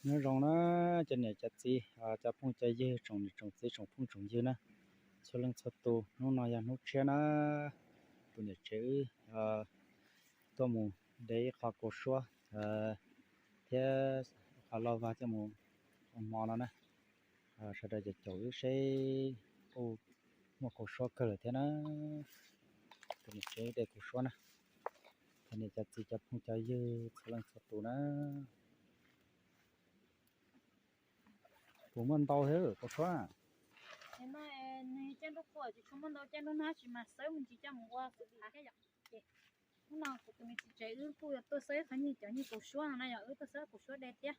Nyob zoo na cov niam cov txiv, cov phooj cov ywg, tsoom niam tsoom txiv, tsoom phooj tsoom ywg na, txhua leej txhua tus. Hnub no yog hnub tshiab na, tus niam tsev wb tuaj mus de ib qho kaus suab thiab ib qho lauj vag coj mus ua hmo no na. Sawv daws caum caum wb seb kuj muaj kaus suab kawg lawm thiab na. Tus niam tsev de kaus suab na, cov niam cov txiv cov phooj cov ywg txhua leej txhua tus na. Puas muaj ntau thiab kaus suab? Nws caj nruj quaj tsis tshua muaj ntau, caj nruj hnab tsis mas xawb me ntsis coj mus ua xu hav thiab yom. Ces hnub no kuv tus me txiv tsev wb kuj yuav tuaj xawb qhov nyiaj, cov nyiaj kaus suab no na yom, wb tuaj xawb kaus suab de thiab.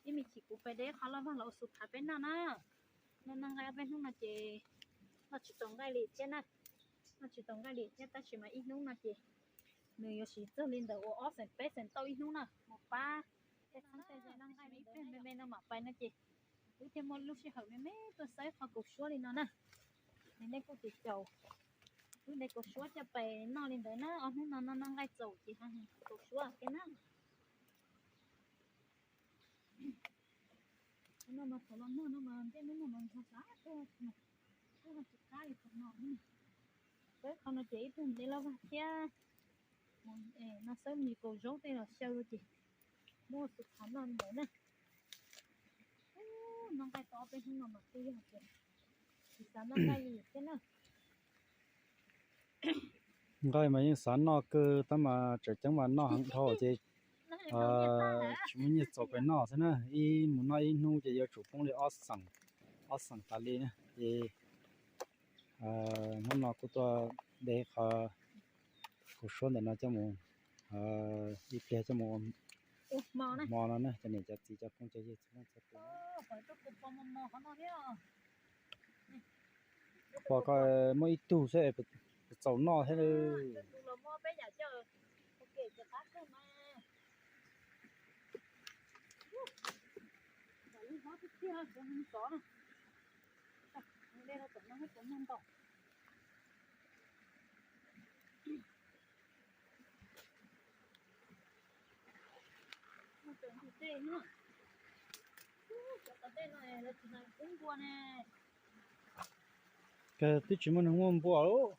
Ib me chim kuv pais de qhov lauj vag los ua xu hav peb noj na. Noj noj nqaij peb hnub no ces noj tsis tau nqaij li thiab na. Noj tsis tau nqaij li thiab tab sis mas ib hnub no ces nws yuav siv txog li ntawm uas ob xees peb xees tauj ib hnub na, mus pab tej txheeb tej ze noj nqaij li ntawd. Me me no mam pais no ces wb thiaj muaj lub sij hawm me me tuaj xawb qhov kaus suab li no na. Es nej kuj caum caum wb de kaus suab coj pais noj li ntawd na, ob hnub no noj noj nqaij txaus ces ho kaus suab thiab na. Hnub no mas thaum los noj no mas nplej hnub no mas nrog xav tuaj, tuaj tsis qab li thaum no. Xawb qhov no ces ib tug de lauj vag thiab, no xawb me kaus zaub tej los xyaw rau ces muaj xu hav noj li ntawd na. Noj nqaij tau ob peb hnub no mas kuj yog tias tsis xav noj nqaij li thiab na. Nqaij mas yeej xav noj kawg tab mas tseem ceeb mas noj heev dhau ces tsis muaj nyiaj txaus pais noj xwb na. Ib mus noj ib hnub ces yuav tsum poob li ob xees, ob xees tas li na. Ces hnub no kuj tuaj de qhov kaus suab ntawm no coj mus, ib pliag coj mus ua hmo no na, cov niam cov txiv cov phooj cov ywg txhua leej txhua tus. Pom ko muaj ib tug xwb, txaus noj thiab. Twb tsis muaj neeg muaj npua lawm.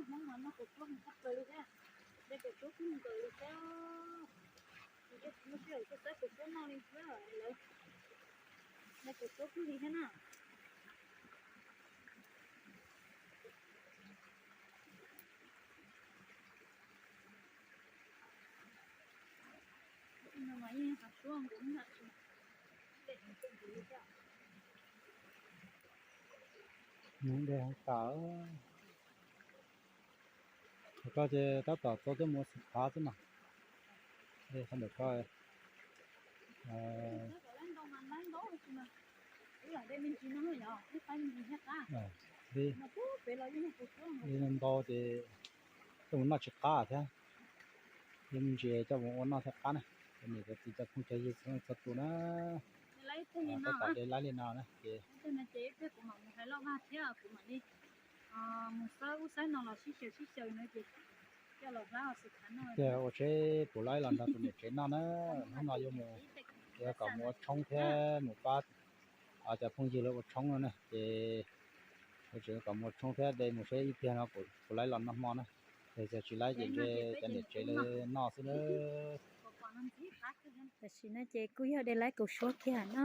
Hmoob mas noj kaus suab heev tshaj plaws li thiab, de kaus suab kub nkaus li thiab. Tsis muaj sij hawm tuaj xawb kaus suab noj li thiab lawv, de kaus suab kub li thiab na. Nws de heev tas. Thaum koj ces tab tom tau thiab mus ua xu hav xwb mas. Qhov ntawm koj li ntau ces coj mus noj tsis qab thiab. Li me ntsis coj mus ua noj thiaj qab na. Cov niam cov txiv cov phooj cov ywg txhua leej txhua tus na. Tab tom de laib li no na ces mus xawb ub xawb no los sib xyaw sib xyaw no ces tias ua tsheb puas laib los nrog tus niam tsev noj na. Hnub no yuav mus, yuav kom mus ua tshoob thiab mus pab cov phooj ywg lawv ua tshoob no na ces yuav tsum kom mus ua tshoob thiab de mus seb ib pliag no puas laib los noj hmo na. Yog tsis laib ces ntshe cov niam tsev lawv noj xwb na. Tam sim no ces kuj yog de laib kaus suab kiag na.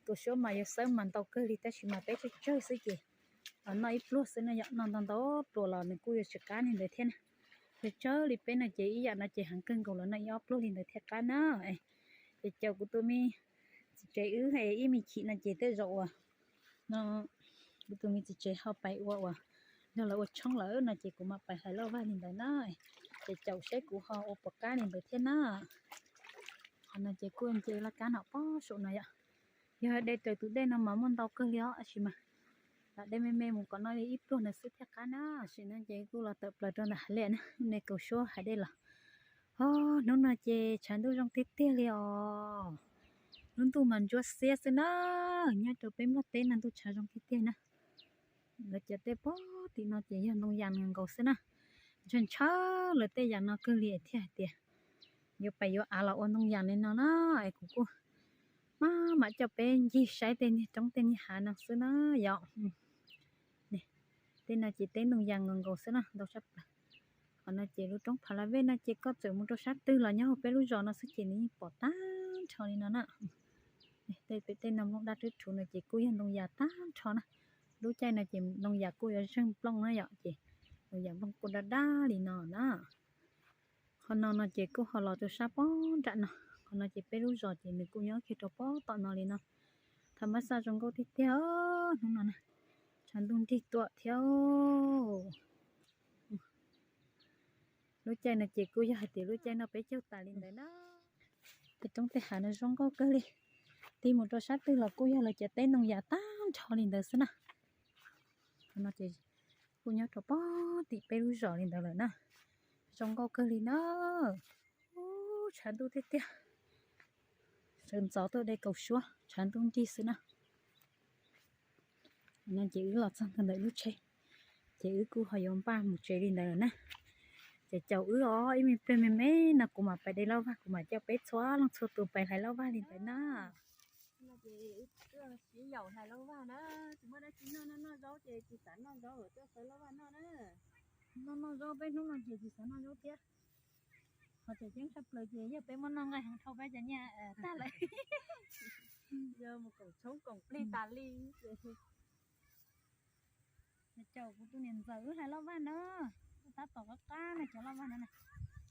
Kaus suab mas yuav xawb mas ntau kawg li tab sis mas peb tsawg tsawg xwb ces noj ib pluag xwb no yom, noj ntau ntau pluas los nws kuj yuav tsis qab li ntawd thiab na. Tsawg tsawg li peb no ces ib yam no ces heev kawg nkaus los noj ib ob pluag li ntawd thiaj qab na. Ces caum kuv tus me txiv tsev wb ib me chim no ces tej zaum uas no kuv tus me txiv tsev ho pais ua uas nrog lawv ua tshoob lawm no ces kuv mam pais hlais lauj vag li ntawd na. Ces caum seb kuv ho ua puas qab li ntawd thiab na. Qhov no ces kuj nce laj kab no pob saum no yom. Yog de raws tus dej no mas muaj ntau kawg li os tab sis mas lam de me me mus kom noj li ib pluag ntawd xwb thiaj qab na. Tam sim no ces kuj los tawm plaws rau ntawm hav liaj na, de kaus suab hais dej los. Hnub no ces tshav ntuj zoo tiag tiag li os. Lub ntuj mas ntsuab xiab xwb na. Nyob rau peb Nplog teb no ntuj tshav zoo tiag tiag na. Lawv cov teb pem tim no ces yog ntoo yas nkaus xwb na. Ntshaw ntshaw lawv tej yas no kawg li thiaj hais tias yuav pais yuav av los ua ntoo yas li no na. Es kuv kuj mam mam coj peb ncig saib tej niag roob tej niag hav no xwb na yom. Tej no ces teb ntoo yas nkaus nkaus xwb na, ntau tshaj plaws. Qhov no ces lub roob Pha La Vej no ces koj txawm mus rau sab twg los nyob hauv peb lub zos no xwb ces nws yeej pom tag nrho li no na. Tej pem tej no nplooj daj rwb rhuv no ces kuj yog ntoo yas tag nrho na. Lub caij no ces ntoo yas kuj yuav zeeg nplooj na yom, ces ntoo yas nplooj kuj daj daj li no na. Qhov no no ces kuj ho los rau sab pob nram no. Qhov no ces peb lub zos ces nws kuj nyob kiag rau pob tom no li no. Thaj mab xaj zoo nkauj tiag tiag hnub no na. Tshav ntuj nrig tuaj thiab. Lub caij no ces kuj yog hais tias lub caij noj peb caug tas li ntawd na. Tej roob tej hav no zoo nkauj kawg li. Tig mus rau sab twg los kuj yog lawv cov teb ntoo yas tag nrho li ntawd xwb na. Qhov no ces kuj nyob rau pob tim peb lub zos li ntawd lawm na. Zoo nkauj kawg li na. Ub, tshav ntuj tiag tiag. Sawv ntxov tuaj de kaus suab, tshav ntuj nrig xwb na. No ces wb los txog ntawm lub tsheb, ces wb kuj ho yuav npaj mus tsev li ntawd lawm na. Ces caum wb os, ib me pliag me me no kuv mam pais de lauj vag, kuv mam coj peb txhua leej txhua tus pais hlais lauj vag li ntawd na. Ces wb siv yaum hlais lauj vag na, tsis muaj dab tsi noj, noj noj zaub ces tsis xav noj zaub, tuaj xaws lauj vag noj na. Noj noj zaub, peb hnub no ces tsis xav noj zaub thiab. Qhov tseem ceeb tshaj plaws ces yog peb muab noj nqaij heev dhau peb cov nyiaj tag lawm. Yog mus koom tshoob koom plig tas li. Caum kuv tus niam ntxawm wb hlais lauj vag na. Tab tom qab qab na cov lauj vag no na.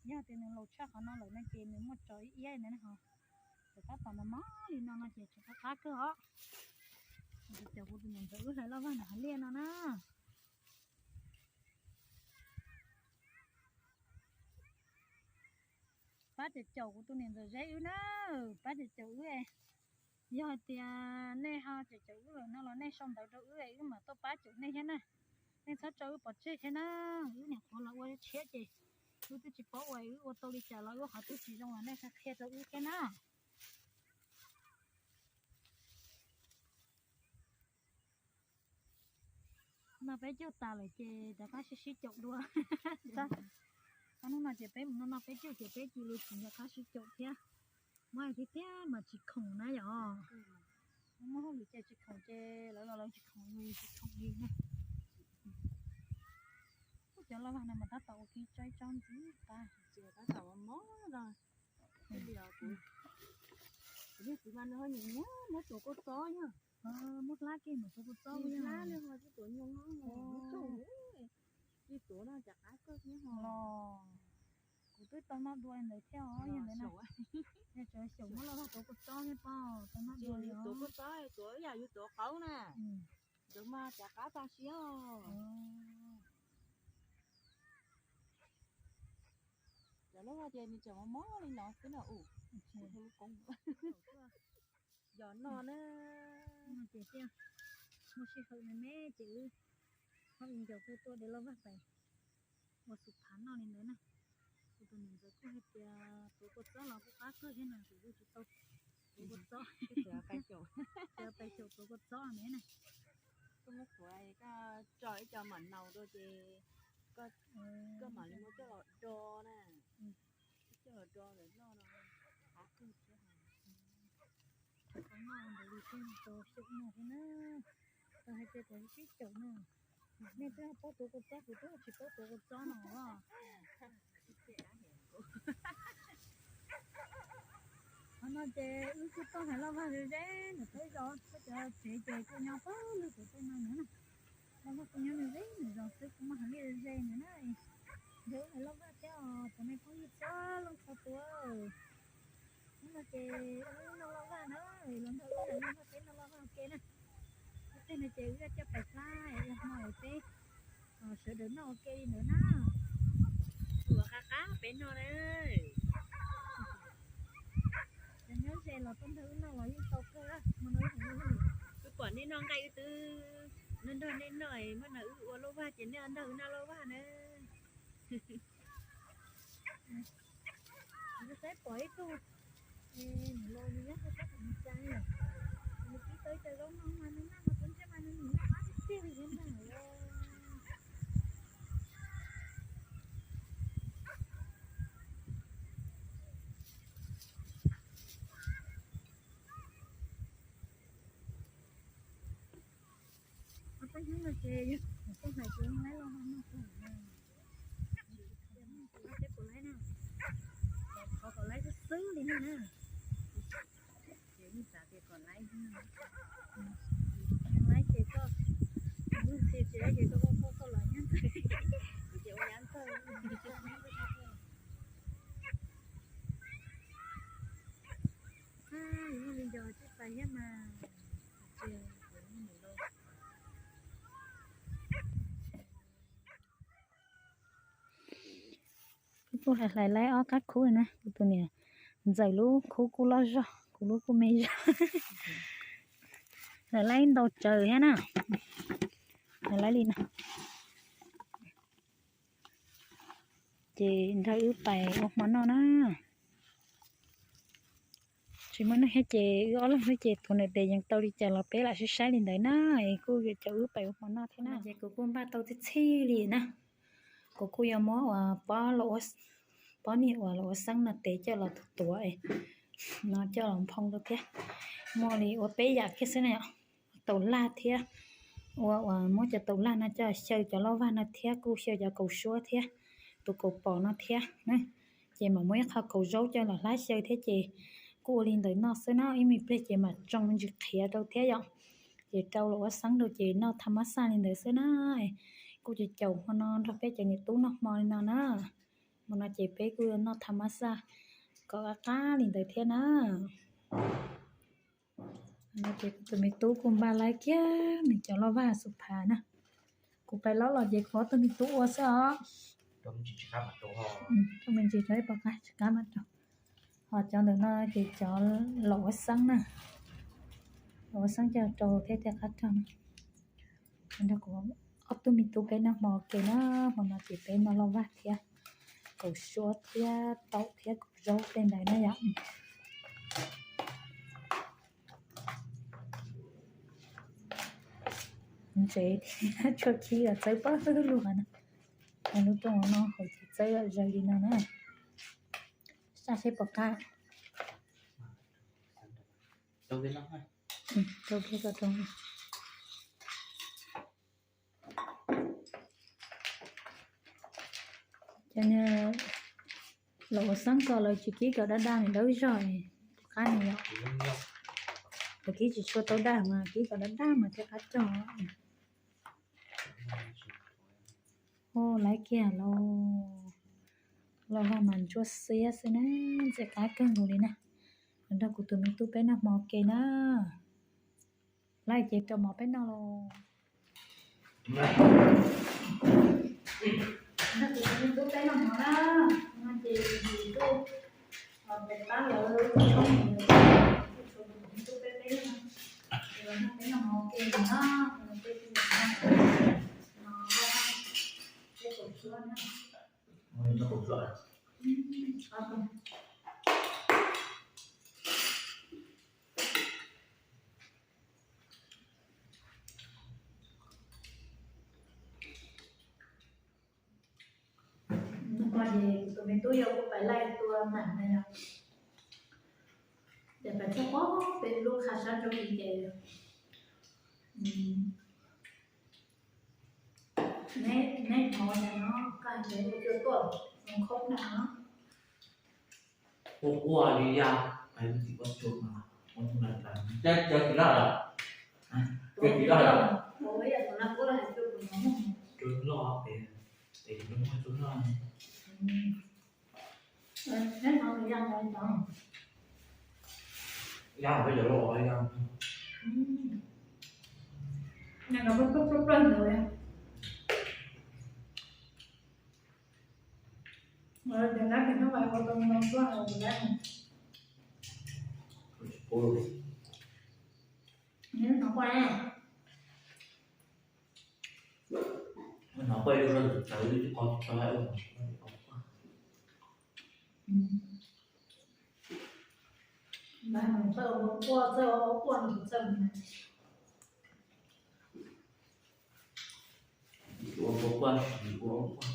Yog tias nws laus tshaj qhov no lawm no ces nws muaj tsov ib iab ntawd na ho. Ces tab tom mos mos li no no ces tseem qab qab kawg os. Caum kuv tus niam ntxawm wb hlais lauj vag ntawm hav liaj no na. Pab caum caum kuv tus niam ntxawm Zeb wb na, pab caum caum wb. Yog hais tias nej ho caum caum wb lawm no los nej sau ntawv rau wb, wb mam tuaj pab caum nej thiab na. Nej txhob tso wb pov tseg thiab na, wb nyuam qhuav los ua tshiab ces wb twb tsis paub ua, wb ua tau li cas los wb qhov twg tsis zoo los nej qhia rau wb thiab na. Noj peb caug tas lawm ces rov qab sib sib caum dua. Hnub no ces peb mus noj noj peb caug ces peb cia li tsis nco qab sib caum thiab. Muab tiag tiag mas tsis khoom na yom. Muaj hauj lwm ces tsis khoom ces lawv los lawv tsis khoom, yus tsis khoom li na. Cov lauj vag no mas tab tom ua kiag tsob ib tsob ntxiv qab. Tab tom mos mos no. Kuv niag txiv mas nws ho nyiam nyiam muab tuav kua txob yog. Muab hlab kiag mas tuav kua txob, hlab li ho tsis tuav nyoos no, tsis tuav no cas qab kawg thiab ho. Kuv twb tau noj dua ntawd thiab os, yog ntawd na. Yog tseem xyaum muab lauj vag tuav kua txob thiab pom tau noj dua li os. Tuav kua txob tuav ib yam yus tuav qaub na. Ntawd mas cas qab tag siab os. Cov lauj vag ces nws tseem mos mos li no xwb na. Ua lub koob yos noj na. Ces thiaj muaj sij hawm me me ces wb ho ncaus kuj tuaj de lauj vag pais ua xu phav noj li ntawd na. Kuv tus niam ntxawm kuj hais tias tuav kua txob los kuj qab kawg thiab no, kuv kuj tsis tau tuav kua txob. Pais caum tuav kua txob ne na. Koj muab kuav, koj tso ib co mam naus rau ces koj mam li muab coj los do na. Coj los do lawm noj no qab kawg thiab. Noj ntawd li thiaj tau xyaum noj thiab na. Tau hais tias kuv sib caum no, nej twb paub tuav kua txob, kuv twb tsis paub tuav kua txob no os. Qhov no ces wb kuj tuaj hais lauj vag ze ze ntawm peb zos, peb cov tsev ces kuj nyob pab lug pem tej no na. Lauj vag kuj nyob ze ze ntawm zos xwb, kuj muaj hav liaj ze ze ntawd na. Yog wb hais lauj vag thiab os cov me phooj ywg txhua leej txhua tus. Hnub no ces wb noj lauj vag na, los nrog wb hais lauj vag, peb noj lauj vag ua ke na. Ib pliag no ces wb coj pais plab ua hmo es peb sawv daws noj ua ke li ntawd na. Ua qab qab peb noj na. Cov nyob ze los tuaj nrog wb noj los yeej tau kawg. Wb pom nej noj nqaij wb twb nrog nej noj, muab no wb ua lauj vag ces nej nrog wb noj lauj vag na. Kuv saib pom ib tug, nws los nws nyob rau sab tom Meskas, nws pib tau ib co zaub noj mas nws noj mas kuv ntsia mas nws nim noj qab tiag tiag li thiab ntag. Hnub no ces yog kuv hais ces laib los no kuv hais na, ces kuv laib na, qhov kom laib xwb xwb li no na. Ces yeej xav tias kom laib, laib ces koj, lub txhia tsis laib ces koj, koj, koj los nyab ntawd, kuv ces ua nyab ntawd. Yus muaj li nco tsis pais thiab mas, ces yus muaj nws lauj. Kuv kuj hlais laib ob qab khub na, kuv tus niam ntxawm lub khub kuj loj zog, kuv lub kuj me zog. Hlais laib ntau tsawv thiab na, hlais laib li no. Ces nrog wb pais ua hmo noj na. Tsis muaj neeg thiab ces wb ob leeg xwb ces tus nws tes yeej tau li cas los peb lam saib saib li ntawd na, es kuj yuav coj wb pais ua hmo noj thiab na. Ces kuv kuj npaj tau tib txhij li na, kuv kuj yuav muab uas pob, pob niag uas los ua xeeb no tes coj los tuav tuav no coj los nphoo rau thiab. Muaj li ua peb yam kiag xwb na yom, taum laj thiab, ua uas muab cov taum laj no coj xyaw cov loj vag no thiab kuj xyaw cov kaus suab thiab tus kaus pom no thiab. Ces mam muab ib qho kaus zaub coj los hlab xyaw thiab ces kuj ua li ntawd noj xwb na, ib me pliag ces mam tsoo me ntsis qhiav rau thiab yom. Ces rau los ua xeeb rau ces noj tha mab xaj li ntawd xwb na. Kuj cov caum hmo no nrog peb cov niam tub noj hmo li no na. Hmo no ces peb kuj yuav noj tha mab xaj kom qab qab li ntawd thiab na. No ces kuv tus me tub kuj npaj laib kiag nws cov loj vag xu phav na. Kuv pais laub los ces kuv ob tug me tub ua xwb os. Rau me ntsis rau ib pov qab tsis qab mas rau. Ho cov ntawm no ces cov laum ua xeeb na, laum ua xeeb coj rau thiab thiaj qab rau na. Nrog kuv ob tug me tub peb noj hmo ua ke na, hmo no ces peb noj loj vag thiab kaus suab thiab taum thiab kaus zaub tej ntawd na yom. Ntsev thiab tshuaj khib los txawb pab lug no, lub rooj no hauv ces txawb zaws li no na. Saj seb puas qab. Cov laum ua xeeb ko lawv tsis kib kom daj daj nws dawb zog, puas qab ne yom. Lawv kib tsis tshua tau daj mas kib kom daj daj mas thiaj qab cog. Laib kiag lauj, loj vag mas ntsuab xiab xwb na, ntxim qab kawg nkaus li na. Nrog kuv tus me tub peb noj hmo ua ke na. Laib ces rau mov peb noj lauj. Nrog kuv tus me tub peb noj hmo na, no ces kuv tus peb pab lawv tshoob, kuv tus me tub peb peb noj, peb noj hmo ua ke na, peb no, peb kaum suab na. Hnub no ces kuv tus me tub yau kuj pais laij tua mam na yom. Ces pais txog pem lub qha sab ntsug ces neb hnov no koj hais tias ua cua tuaj zoo khaub ncaws no. Quaj quaj li yam, cov txiv loj lawm, cov txiv loj lawm, cua loj pem, pem no muaj cua loj. Yam peb cov loj yam. Nyob no peb peb peb ntawd. Hnov quaj, hnov quaj ib lub zog txawv txawv, qhov txawv. Npaj mus txawj ua quaj, txawj ua quaj no txawj mus. Ua quaj, ua quaj.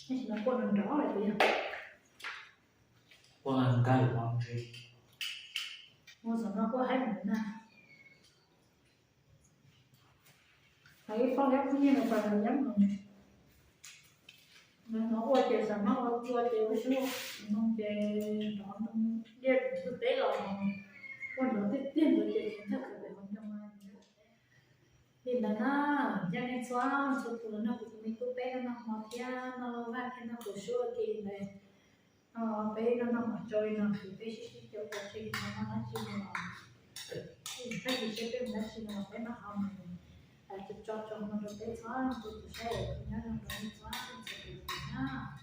Tab sis mas quaj nrov nrov lawm tiag. Quaj nkag los ntshe. Ua xyov no quaj haib mus na. Ib poj ib phooj ywg no pas los yab mus, no ua ces xav mas ua ua ces ua xyuas no ces nrov ntoo liaj tus teb los ua nrov tiag tiag ntawd ces tsis txhob khaws pem hauv ncoo. Li ntawd na, yog nej txhua txhua tus no kuv tus me tub peb no noj hmo thiab noj vaj thiab noj kuv suab ua ke li ntawd. Peb no noj hmo tsau li no ces peb sib sib cog ua ke li no, noj dab tsi no los, tab sis seb peb mus dab tsi no los peb mam ho mus tso tso no rau peb txhua tus saib, nyob zoo rau nej txhua txhua tus na.